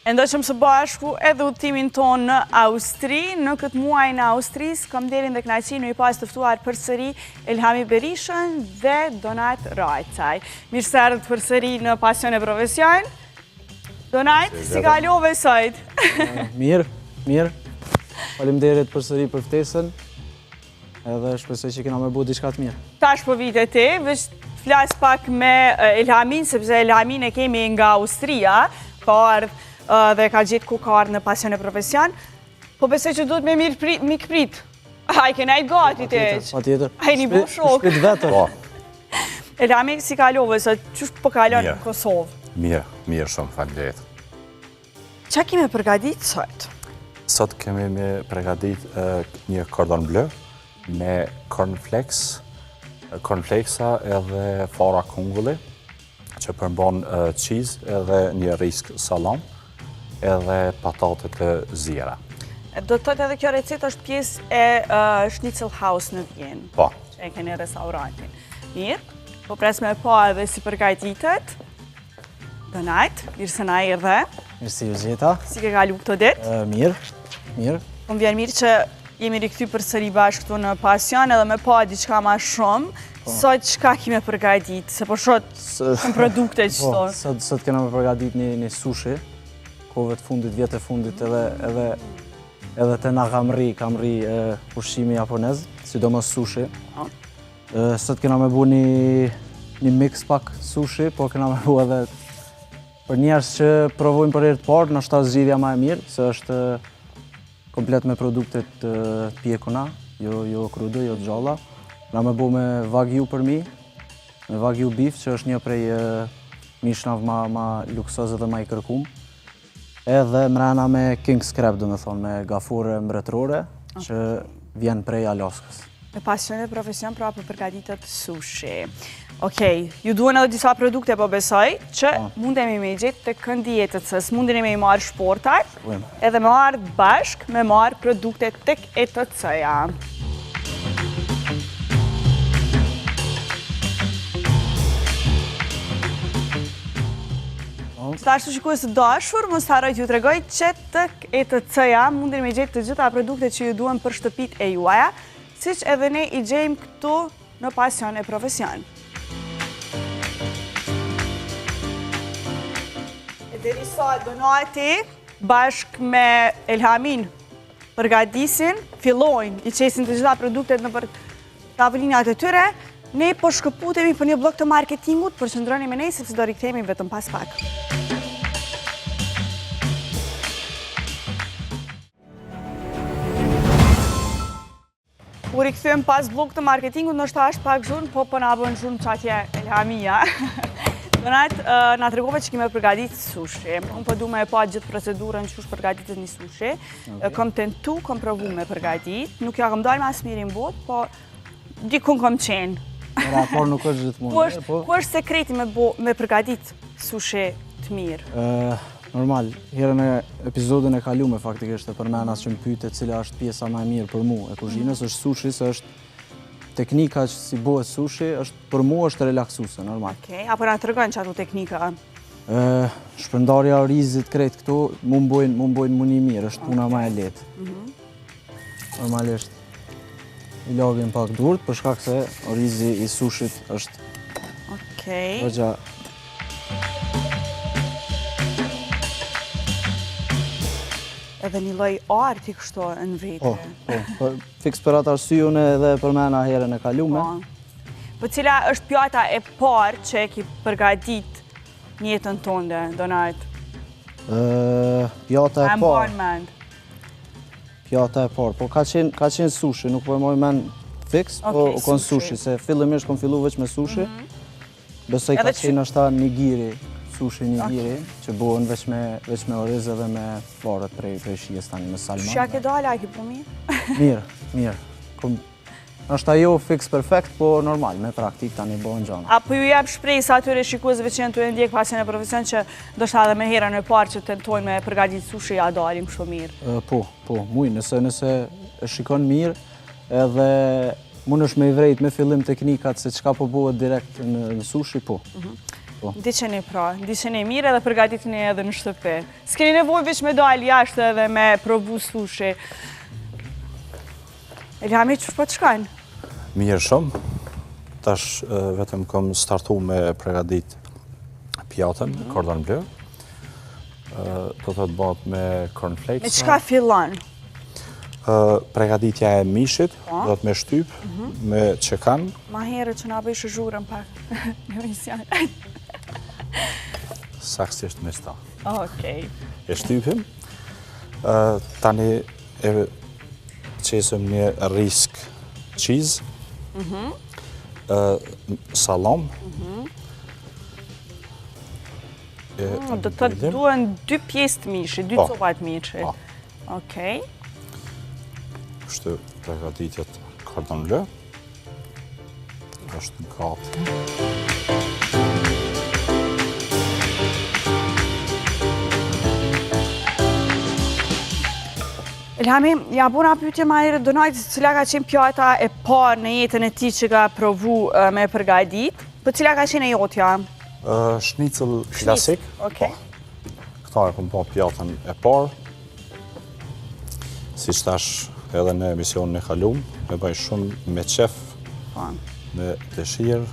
E ndoqëm së bashku edhe udhëtimin tonë në Austri, në këtë muajin e Austrisë, kam nderin dhe kënaqësinë me i pas të ftuar përsëri Elhami Berishën dhe Donat Rajcaj. Mirë se erdhët përsëri në Pasion e Profesion. Donat, si kalove sot? Mirë, mirë. Faleminderit përsëri për ftesën. Edhe shpresoj që kena me bu diçka të mirë. Tash po vi te ti, veç flas pak me Elhamin, sepse Elhamin e kemi nga Austria, ka ardhë dhe ka gjetë ku ka ardhë në pasion e profesion. Po besoj që duhet me mirë mikprit. A i kena i gati të eqë. Patjetër. A i një bu shok. Shpit vetër. Po. Elhami, si kalove, sot qysh po kalon në Kosovë? Mirë, mirë shumë, faleminderit. Ça kemi përgadit sot? Sot kemi me përgadit një cordon bleu me cornflakes, cornflakesa edhe fara kungulli, që përmbon cheese edhe një risk salam, edhe patate të ziera. Do të thotë edhe kjo recetë është pjesë e Schnitzel House në Vjenë. Po. Që e keni restaurantin. Mirë, po pres me pa edhe si përgatitet. Donat, mirë se na erdhe. Mirë se ju gjeta. Si ke kalu këto ditë? Mirë, mirë. Po më vjen mirë që jemi rikthy përsëri bashkë këtu në pasion edhe me pa diçka ma shumë. Po. Sot çka ki me përgadit, se po shoh shumë produkte që po, Sot, sot kena me përgadit një, një sushi, kohëve të fundit, vjet e fundit edhe, edhe, edhe te na ka mrri, ka mrri ushqimi japonez, sidomos sushi. Po. Sot kena me bu një, një mix pak sushi, po kena me bu edhe për njerëz që provojnë për herë të parë, ndoshta zgjidhja ma e mirë, se është komplet me produkte të pjekuna, jo, jo krudo, jo të gjalla. Kena me bu me wagyu përmi, me wagyu beef, që është një prej mishnave ma, ma luksoz edhe ma i kërkum. Edhe mrena me King's Crab, do me thonë, me gafore mbretërore, që vjen prej Alaskës. Me pasion e profesion, pra po përgatitet sushi. Okej, ju duhen edhe disa produkte, po besoj, që po. mundemi me i gjetë te këndi i ETC-s, mundeni me i marrë shportat, edhe me ardhë bashkë me marrë produkte tek ETC-ja. Gjithashtu shikues të dashur, mos harroj t'ju tregoj që tek ETC-ja mundeni me gjetë të gjitha produktet që ju duhen për shtëpitë e juaja, siç edhe ne i gjejmë këtu në pasion e profesion. E derisa Donati bashkë me Elhamin përgatisin, fillojnë, i qesin të gjitha produktet nëpër tavolinat e tyre, ne po shkëputemi për një bllok të marketingut, por qëndroni me ne sepse do rikthehemi vetëm pas pak. U rikthyem pas bllokut të marketingut, ndoshta është pak zhurmë, po po na bën zhurmë qatje Elhamia. Donat, na tregove që ki me përgadit sushi. Unë po du me e pa gjithë procedurën qysh përgatitet një sushi. Kom tentu, kom provu me përgadit. Nuk ja kom dalë ma s'miri në botë, po dikun kom qenë. Pra, por nuk është gjithmonë. Ku është, po. ku është sekreti me, bo, me përgadit sushi të mirë? Normal, herën e epizodin e kalume faktikisht e përmena që më pyte cila është pjesa ma e mirë për mu e kuzhinës, është sushi, se është teknika që si bohet sushi, është për mu është relaksuse, normal. Okej, a po na tregon qato teknika? Shpërndarja e orizit krejt këtu, mu m'bojnë, mu m'bojnë mu ni mirë, është puna ma e lehtë. Mhm. Normalisht, i lagim pak durt, për shkak se orizi i sushit është Okej. Goxha Edhe një lloj arti kështu në vete. Po, po, po, fiks për atë arsye unë edhe përmena herën e kalume. Po. Po cila është pjata e parë që e ki përgadit në jetën tonde, Donat? Pjata e parë. A mban mend? Pjata e parë, po ka qenë, ka qenë sushi, nuk po e maj mend fiks, po u kon sushi, se fillimisht kom fillu veç me sushi. Mhm. Besoj ka qenë ndoshta nigiri, sushi nigiri, që bohen veç me, veç me oriz edhe me varet prej, prej shijes tani me salmon. Qysh ja ke dalë, a e ki bo mirë? Mirë, mirë. Kom, Është ajo fiks perfekt, po normal, me praktikë tani bëhen gjana. A po ju jep shpresë atyre shikuesve që janë tu e ndjek pasion e profesion që ndoshta edhe me herën e parë që tentojnë me përgatit sushi ja dalin kështu mirë? Po, po, muj, nëse, nëse e shikon mirë, edhe mundesh me i vrejt me fillim teknikat se çka po bëhet direkt në, në sushi, po. Mhm. Po. Ndiqeni pra, ndiqeni mirë edhe përgatitni edhe në shtëpi. S'keni nevojë veç me dalë jashtë edhe me provu sushi. Elhami, qysh po të shkon? Mirë shumë. Tash vetëm kom startu me pregadit pjatën, mm -hmm. cordon bleu. Do të të bëhet me cornflakes. Me çka fillon? Pregaditja e mishit, po. do të me shtyp, mhm. me çekan. Ma herët që na bëjshë zhurmë pak në emision. Saksisht me sta. Okej. E shtypim. Tani e qesëm një risk cheese. Mhm. Sallam. Mhm. Mm, do të të duhen dy pjesë të mishit, dy po. copa të mishit. Po. Okej. Kështu pregatitet cordon bleu. Është gati. Elhami, ja bona pyetje ma herët Donatit, cila ka qenë pjata e parë në jetën e tij që ka provu me përgadit, po cila ka qenë e jotja? Shnicel klasik. Okej. Po. Këta e kom pa pjatën e parë. Siç thash edhe në emisionin e kalum, e bëj shumë me qef, po. me dëshirë.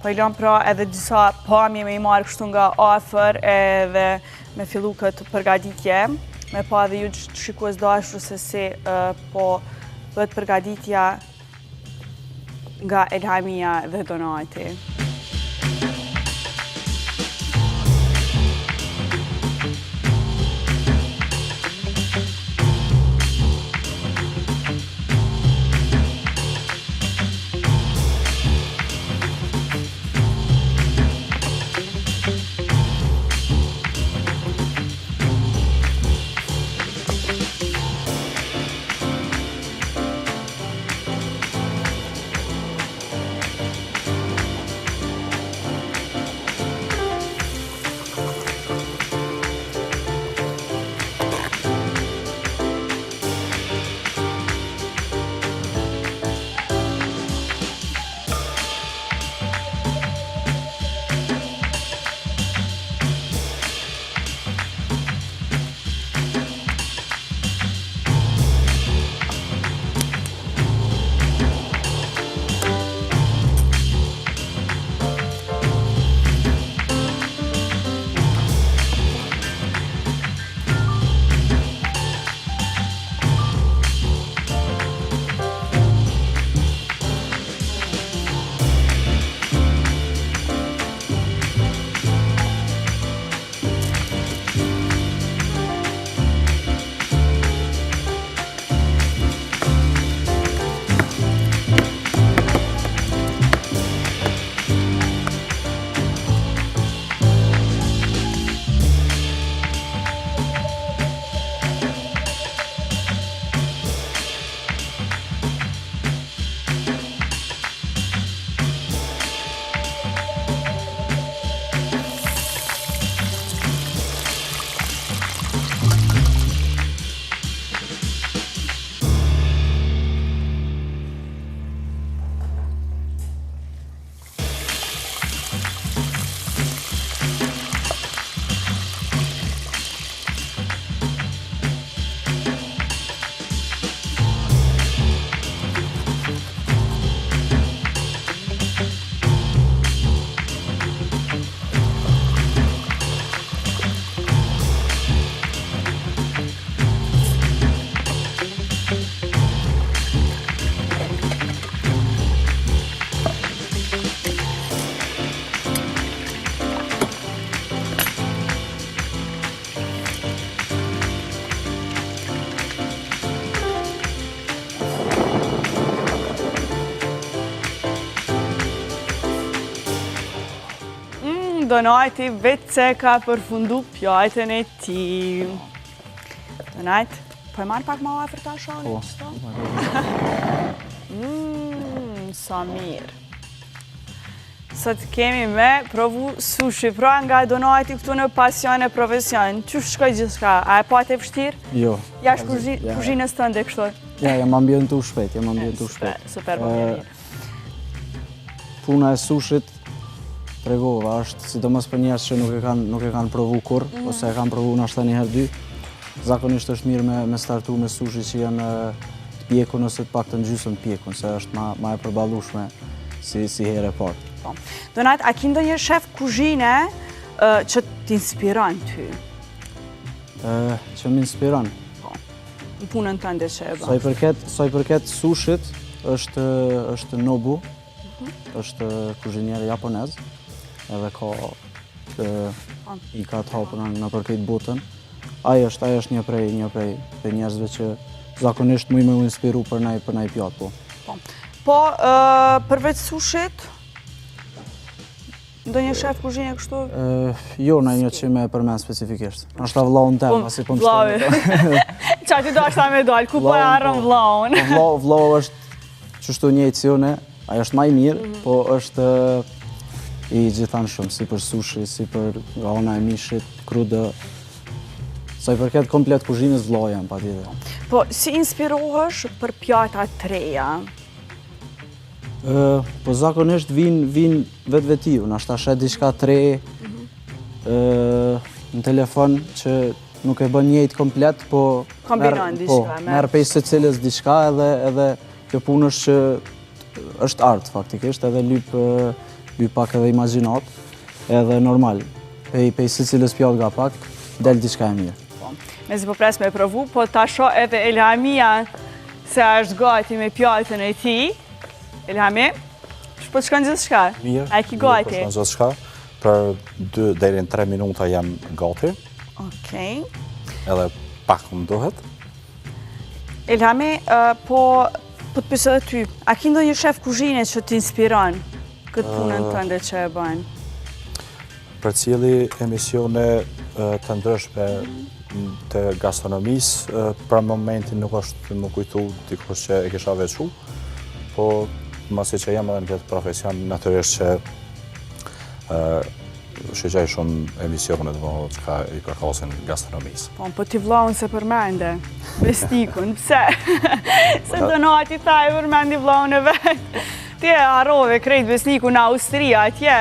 Po i lëmë pra edhe disa pamje me i marrë kështu nga afër edhe me fillu këtë përgaditje, me pa edhe ju shikues dashur se si po bëhet përgaditja nga Elhamia dhe Donati. Mm, Donati veç se ka përfundu pjatën e tij. Donat, po e marr pak ma afër ta shohim Po. qëto? Mm, sa mirë. Sot kemi me provu sushi, pra nga Donati këtu në Pasion e Profesion. Qysh shkoi gjithçka? A e pate vështirë? Jo. Jashtë kuzhi, Ja. kuzhinës tënde kështu? Ja, jam ambientu shpejt, jam ambientu Super, shpejt. super, po mirë. Puna e sushit tregova, është sidomos për njerëz që nuk e kanë nuk e kanë provu kurrë mm -hmm. ose e kanë provu nashta një herë dy. Zakonisht është mirë me me startu me sushi që janë të pjekun ose të paktën gjysmë të pjekun, se është ma ma e përballueshme si si herë e parë. Po. Donat, a ki ndonjë shef kuzhine që të inspiron ty? Ë, që më inspiron. Po. Në punën tënde që e bën. Sa i përket, sa i përket sushit, është është Nobu, mhm. është kuzhinier japonez, edhe ka të, po. i ka të hapur nëpër krejt botën. Ai është, ai është një prej një prej prej njerëzve që zakonisht muj me u inspiru për naj për naj pjatë po. Po. Po, përveç sushit, Ndonjë shef kuzhine kështu? Jo, ndonjë që me përmend specifikisht. Është vllaun tem, po, asi po më shtë. Qa ti do ashta me dalë, ku po e harron po. vllaun? Po, vllau është qështu njëjtë si une, ai është ma i mirë, mhm. po është i gjithanshëm, si për sushi, si për nga ana e mishit, crudo. Sa i përket komplet kuzhinës, vllau jem, patjetër. Po, si inspirohesh për pjata të reja? Po zakonisht vin vin vetvetiu, nashta sheh diçka të re mhm. në telefon që nuk e bën njëjtë komplet, po kombinon diçka, po, merr prej secilës diçka edhe edhe kjo punë është që është art faktikisht, edhe lyp lyp pak edhe imagjinatë, edhe normal. Pej pej secilës pjatë nga pak del diçka e mirë. Po. Mezi po pres me provu, po ta shoh edhe Elhamia Se a është gati me pjatën e tij. Elhami, qysh po të shkon gjithçka? Mirë. A e ki gati? Mirë, po shkon gjithçka. Për 2 deri në 3 minuta jam gati. Okej. Edhe pak më duhet. Elhami, po po të pyes edhe ty, a ki ndonjë shef kuzhine që të inspiron këtë punën tënde që e bën? Përcjelli emisione të ndryshme të gastronomisë, për momentin nuk është m'u kujtu dikush që e kisha veçu, po masi që jam edhe në këtë profesion, natyrisht që shiqoj shumë emisione të bëhot që ka i përkasin gastronomisë. Po, po ti vllaun s'e përmende, Besnikun, pse? Se Donati tha e përmendi vllaun e vet. Ti e harrove krejt Besnikun në Austri, atje.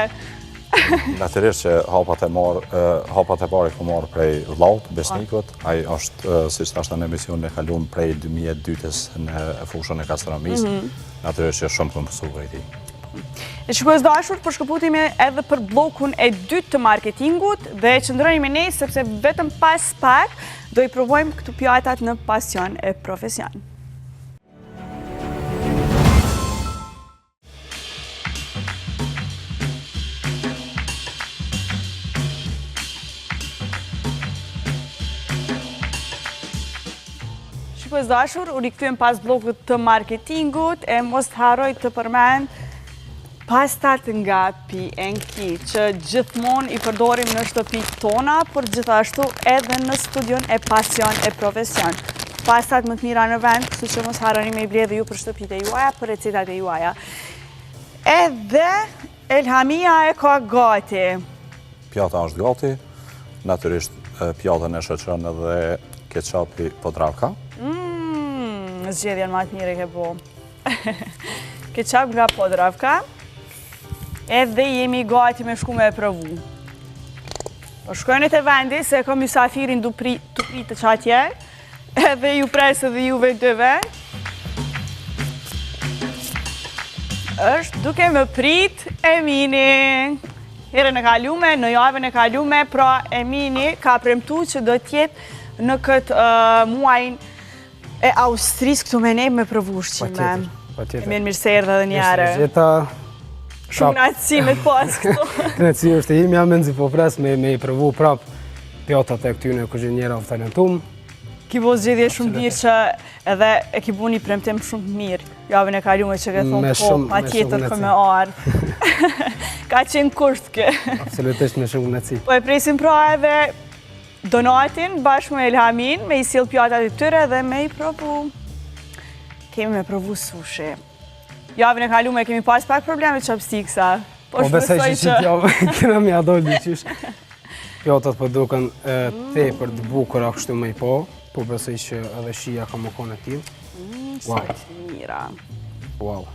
Natyrisht që hapat e marrë, hapat e parë i kom marrë prej vllaut, Besnikut, ai është, siç thashë në emisionin e kalum, prej 2002-ës në fushën e gastronomisë, mhm. natyrisht që shumë kom mësu prej tij. E shikues të dashur, po shkëputemi edhe për bllokun e dytë të marketingut dhe qëndroni me ne sepse vetëm pas pak do i provojmë këto pjatat në pasion e profesion. Shikues të dashur, u rikthyem pas bllokut të marketingut e mos të harroj të përmend pastat nga P&K, që gjithmonë i përdorim në shtëpitë tona, por gjithashtu edhe në studion e pasion e profesion. Pastat më të mira në vend, kështu që mos harroni me i ble dhe ju për shtëpitë e juaja, për recetat e juaja. Edhe Elhamia e ka gati. Pjata është gati, natyrisht pjatën e shoqëron edhe ketchupi Podravka. Mmm, zgjedhjen ma të mirë e ke bo. Ketchup nga Podravka. Edhe jemi gati me shku me e provu. Po shkojnë te vendi se kam mysafirin tu pritë qatje. Edhe ju pres edhe juve dyve. Është duke më prit Emini. Herën e kalume, në javën e kalume, pra Emini ka premtu që do t'jetë në këtë muajin e Austrisë këtu me ne me provu ushqime. Patjetër, patjetër. Emin, mirë se erdhe edhe një herë. Mirë se gjeta. Shumë kënaqësi me të pas këtu. Kënaqësi është e imja, mezi po pres me, me i provu prap pjatat e këtyne kuzhinierave të talentum. Ki bo zgjedhje shumë mirë që edhe e ki bo një premtim shumë të mirë. Javën e kalume që ke thonë po, patjetër kom me ardhë. Ka qenë kusht ky. Absolutisht me shumë kënaqësi. Po e presim pra edhe Donatin bashkë me Elhamin, me i sjell pjatat e tyre dhe me i provu. Kemi me provu sushi. Javën e kalume kemi pas pak probleme chopsticksa. Po, po besoj që që javë kena me ia dol diqysh. Pjatat po duken mm. tepër të bukura kështu me i pa, po besoj që edhe shija ka me konë e tillë. Mm, sa të mira. Wow.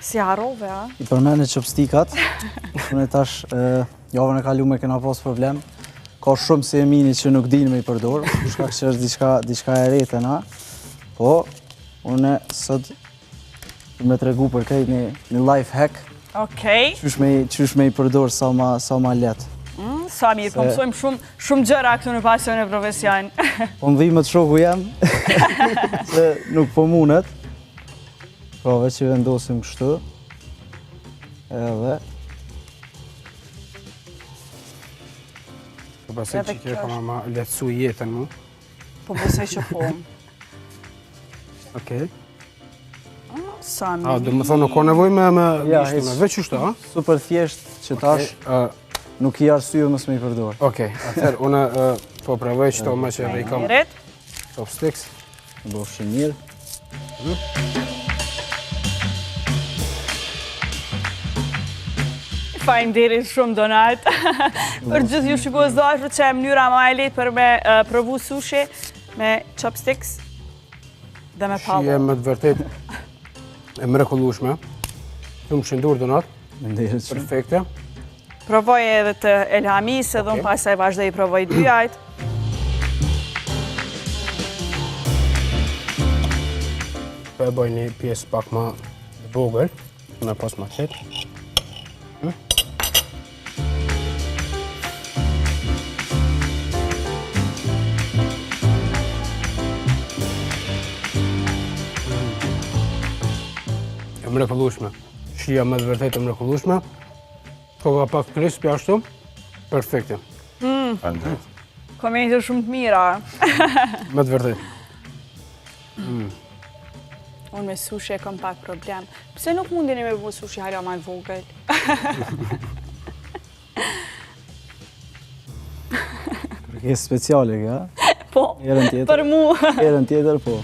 Si harrove, a? I përmene chopstickat, unë tash javën e kalume kena pas problem, ka shumë si Emini që nuk dinë me i përdor, shkak që është diçka, diçka e re te na, po, unë sot me tregu për krejt një, një life hack, Okej. qysh me, qysh me i përdor sa ma, sa ma letë. Mm, sa mirë, po mësojmë shumë, shumë gjëra këtu në pasion e profesion. Po më dhimet shoku jem, se nuk po munet. Pra veç i vendosim kështu. Edhe. Po besoj që kjo ka ma lehtësu jetën mu. Po besoj që po. Okej. Sa mirë. A, do më thonë, nuk ka nevojë me, me, Ja, me, me veç qështu, a? Super thjesht që tash nuk i arsye mos me i përdor. Okej, atëherë, unë po provoj qëto me që edhe i kam chopsticks. Bofshin mirë. Faleminderit shumë Donat. Për gjithë ju shikues të dashur që e mënyra ma e lehtë për me provu sushi me chopsticks dhe me palo. Shije me të vërtet e mrekullueshme. Lumshin durt Donat. Perfekte. Provoj edhe të Elhamisë edhe unë pastaj vazhdoj i provoj dyjajt. Po e bëj një pjesë pak ma të vogël, me pas ma qetë. Hm? E mrekullueshme. Shija me të vërtetë e mrekullueshme. Po ka pak crispy ashtu, perfekte. Mm. Komente shumë të mira. Me të vërtetë. Mm. Unë me sushi e kam pak problem. Pse nuk mundeni me bu sushi hala ma të vogël? Kërkesë speciale, kjo? Po, për mu. Herën tjetër, po.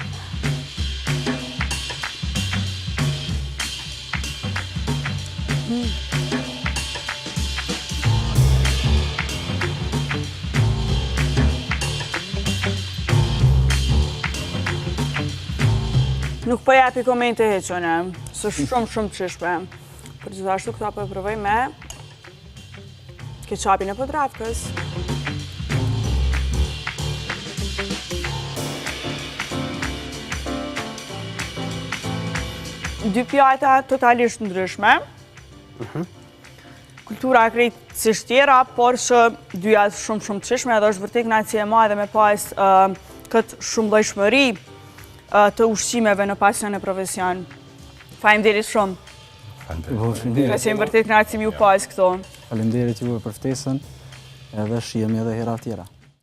Nuk po japi komente hiç unë, se shumë shumë të shijshme. Për gjithashtu këta po e provoj me Ketchupin e Podravkës. Dy pjata totalisht ndryshme. Mhm. Kultura krejtësisht tjera, por që dyja shumë shumë të shijshme, edhe është vërtet kënaqësi e madhe me pas këtë shumëllojshmëri të ushqimeve në pasion e profesion. Faleminderit shumë. Faleminderit. Ka qenë vërtet kënaqësi me ju pas këtu. Faleminderit juve për ftesën, edhe shihemi edhe hera tjera.